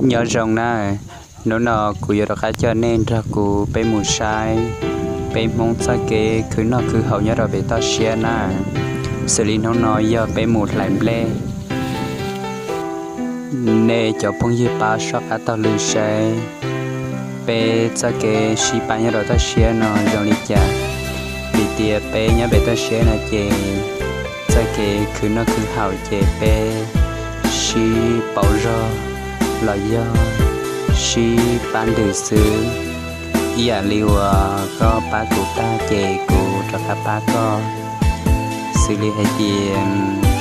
Nyob zoo na, hnub no kuv yuav rov qab coj nej nrog kuv peb mus saib peb Hmoob txoj kev khwv noj khwv haus nyob rau pem toj siab na. Xws li hnub no yog peb mus hlais nplej. Nej cov phooj ywg pab soj qab taug lw saib peb txoj kev sib pab nyob rau toj siab no zoo li cas. Vim tias peb nyob pem toj siab no ces txoj kev khwv noj khwv haus ces peb sib pauv zog los yog sib pab ntws xwb. Ib yam li uas koj pab kuv tag ces kuv rov qab pab koj, xws li hais tias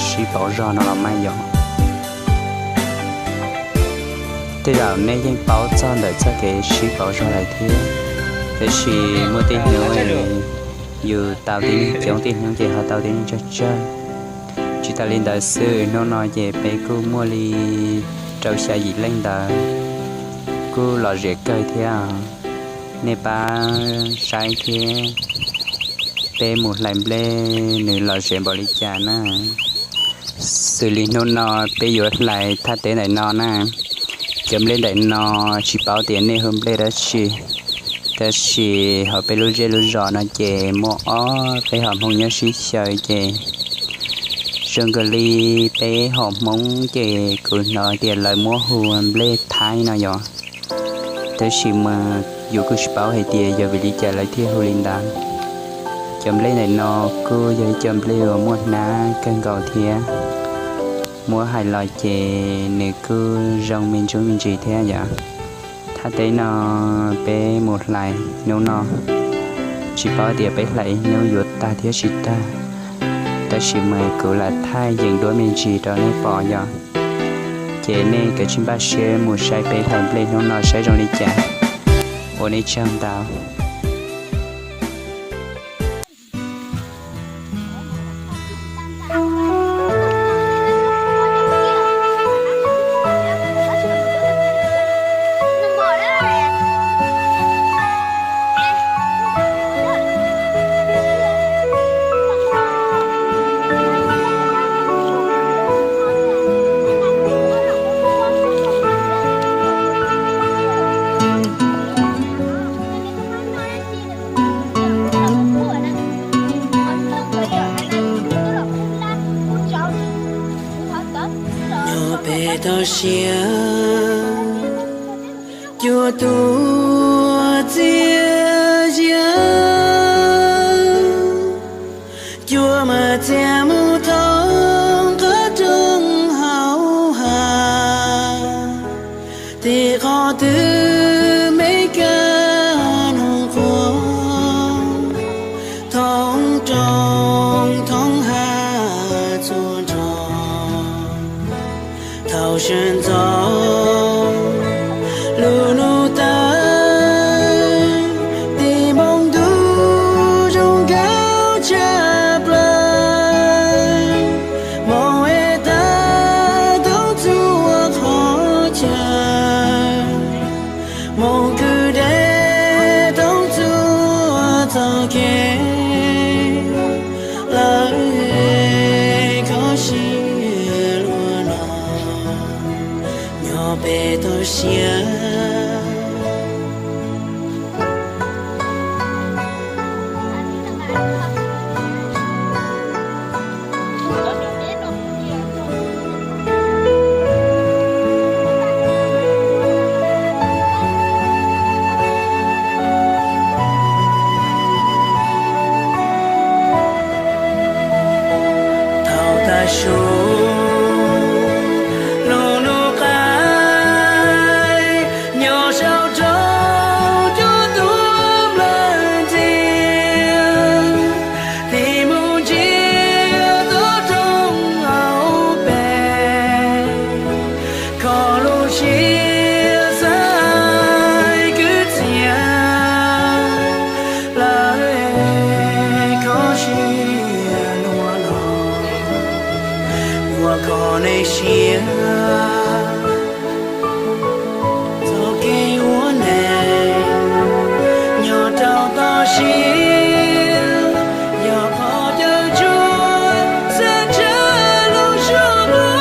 sib pauv zog no los mas yog. Tej zaum nej yeej paub txog ntawm txoj kev sib pauv zog lawm thiab, tab sis muaj tej hnub yus tau tib neeg coob, tej hnub ces ho tau tib neeg tsawg tsawg. Tsis tas li ntawd xwb, hnub no ces peb kuj muaj li rau xya yim leej ntawd, kuj lom zem kawg thiab. Nej pab saib thiab, peb mus hlais nplej nws lom zem npaum li cas na. Xws li hnub no peb yuav hlais thaj teb ntawm no na. Cov nplej ntawm no tsis paub tias nej hu nplej dab tsi, tab sis hauv peb lub zej lub zos no ces muaj ob peb hom Hmoob nyob sib xyaw ces zoo nkaus li peb hom Hmoob ces kuv hnov tias lawv muab hu nplej Thaib no yom. Tab sis mas yus kuj tsis paub hais tias yog vim li cas lawv thiaj hu li ntawd. Cov nplej ntawm no kuj yog ib co nplej uas muaj hnab kawg nkaus thiab. Muab hais los ces nws kuj zoo me ntsuj me ntsis thiab yom. Thaj teb no peb mus hlais hnub no, tsis paub tias peb hlais ib hnub yuav tag thiab tsis tag, tab sis mas kuv lam thaij yeem duab me ntsis rau nej pom yom. Ces nej kav tsij npaj siab mus saib peb hlais nplej hnub no saib zoo li cas. Ua nej tsaug ntau. Nyob pem toj siab, cua tuaj txias zias, cua mas txias mus thoob qab roob hauv hav, tim qhov twg me kab noog quaj, thoob roob thoob hav txhua nrho. Thaum sawv ntxov lub hnub tawm, tim npoo ntuj zoo nkauj tshaj plaws, hmoov es tag thoob txhua qhov chaw, hmoov kwv deb thoob txhua txoj kev, lawv kho siab luaj no nyob pem toj siab. Thaum tag su lub hnub qaij, nyob saum roob cua tuaj nplawg ntxiag, tig mus ntsia toj roob hauv pes, kho lub siab xav hais kwv txhiaj, lawv kho siab luaj no yuav kho nej siab. Txoj kev ua neej nyob rau toj siab, yog qhov caw tsuag xav tshaj lub suab nquag.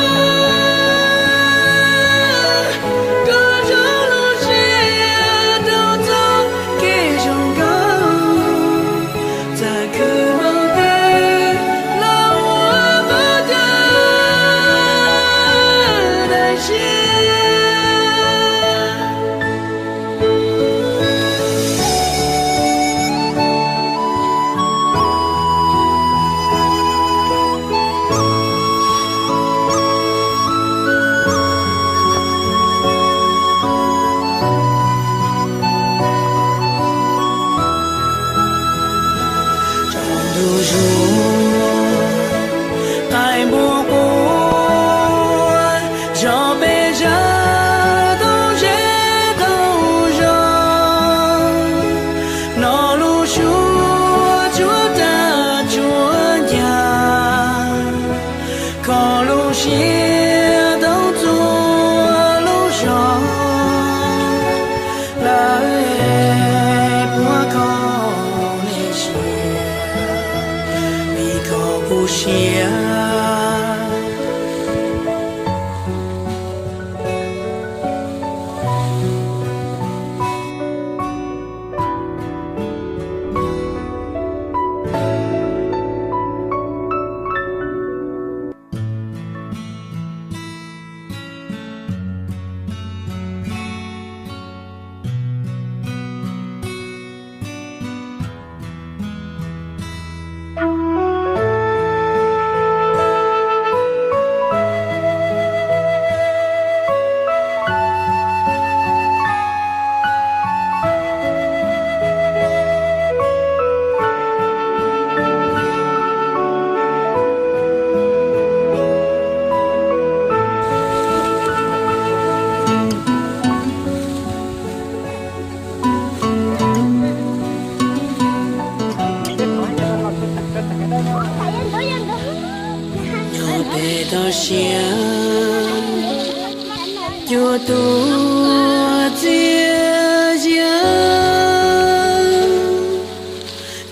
Cua tuaj txias zias,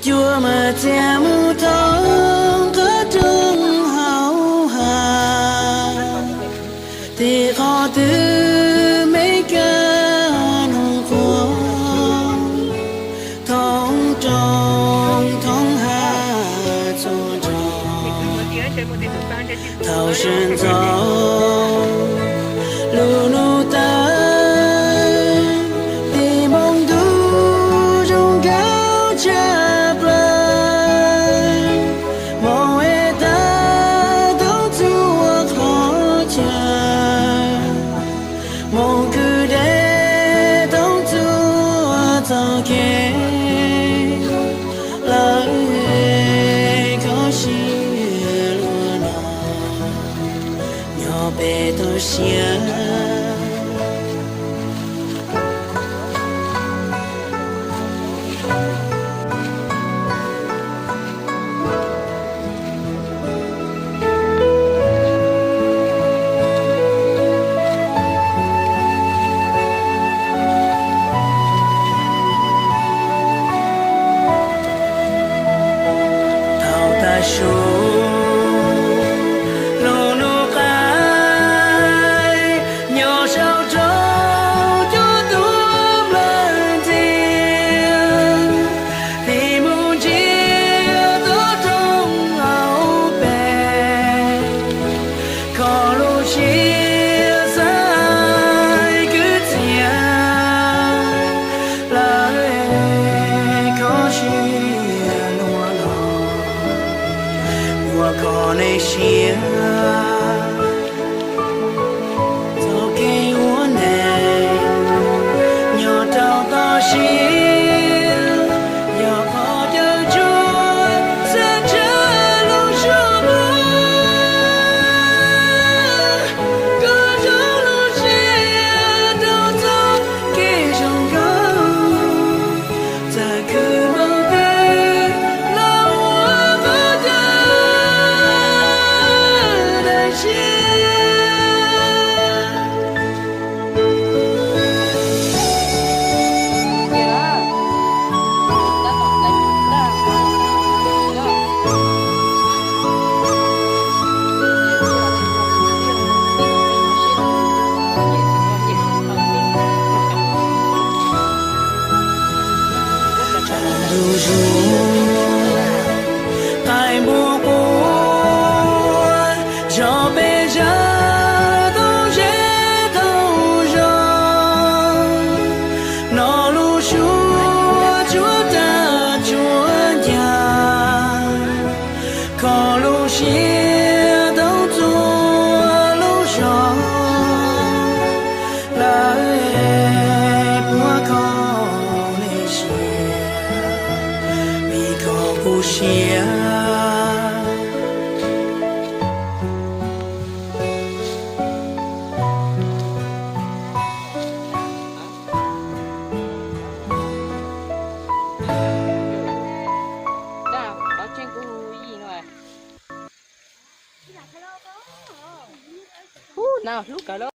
cua mas txias mus thoob qab roob hauv hav, tim qhov twg me kab noog quaj thoob roob thoob hav txhua nrho. Thaum sawv ntxov lub hnub tawm, tim npoo ntuj zoo nkauj tshaj plaws, hmoov es tawm thoob txhua qhov chaw, hmoov khwv deb thoob txhua txoj kev. Lawv kho siab luaj no, nyob pem toj siab. Thaum tas su lub hnub qaij, nyob saum roob cua tuaj nplawg ntxiag, tig mus ntsia toj roob hauv pes, kho lub siab xav hais kwv txiav. Lawv kho siab luaj no, ua koj nej siab. Txoj kev ua neej nyob rau toj siab, yog qhov caw tsuag xav tshaj lub suab plab. Koj zoo lub siab rau txoj kev zoo nkauj, txawm khwv npaum twg los ua qhov chaw daim siab. Ntuj zuag qaij npua quaj, zos pem zaj tooj zeb tooj zos, no lub suab tsuab tag tsuab ncaj, kho lub siab thoob txhua lub zos. Lawv puab kho nej siab, vim koj kuv siab. Ub, no hlub kawg li.